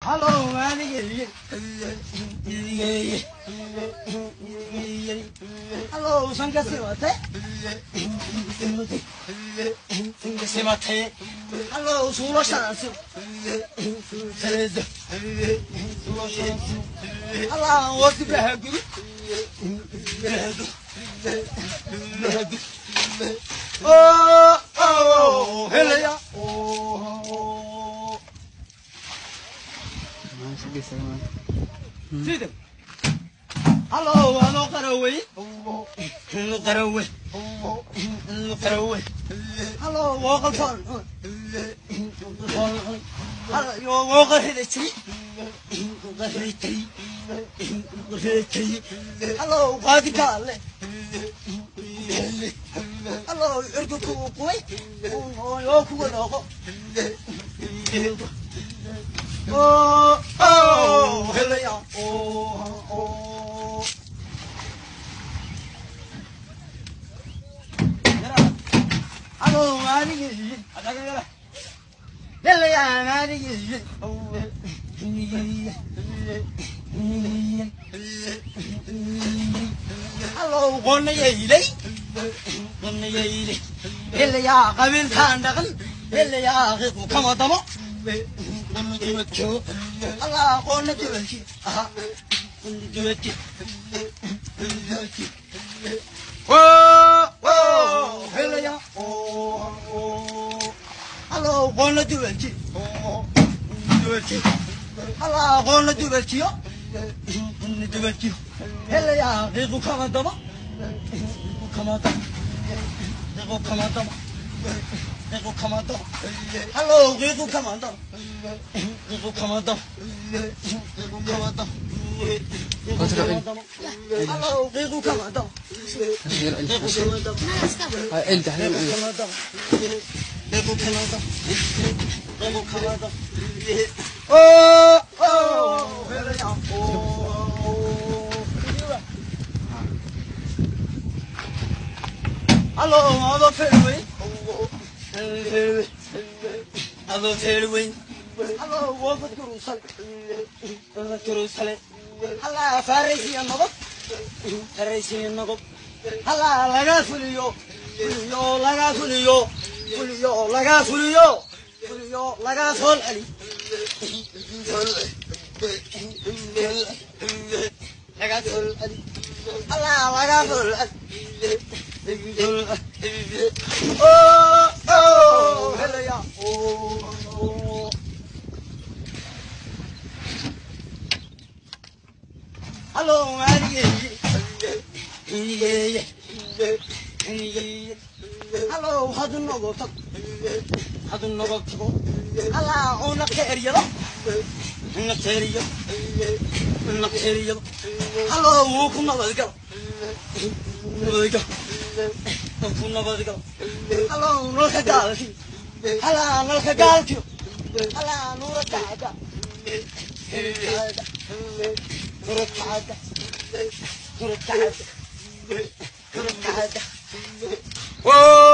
Hello, hello, hello, oh, oh, hello, oh. Hello, hello, Qaraway. Qaraway. Qaraway. Hello, waqal fal. Hello, waqal hidati. Hidati. Hidati. Hello, qadi kale. Hello, irku ku qoy. Oo ku noqo. Oh, oh, hello, oh, oh. Hello, Hello, Oh, oh, hello, oh. Hello, hello, hello.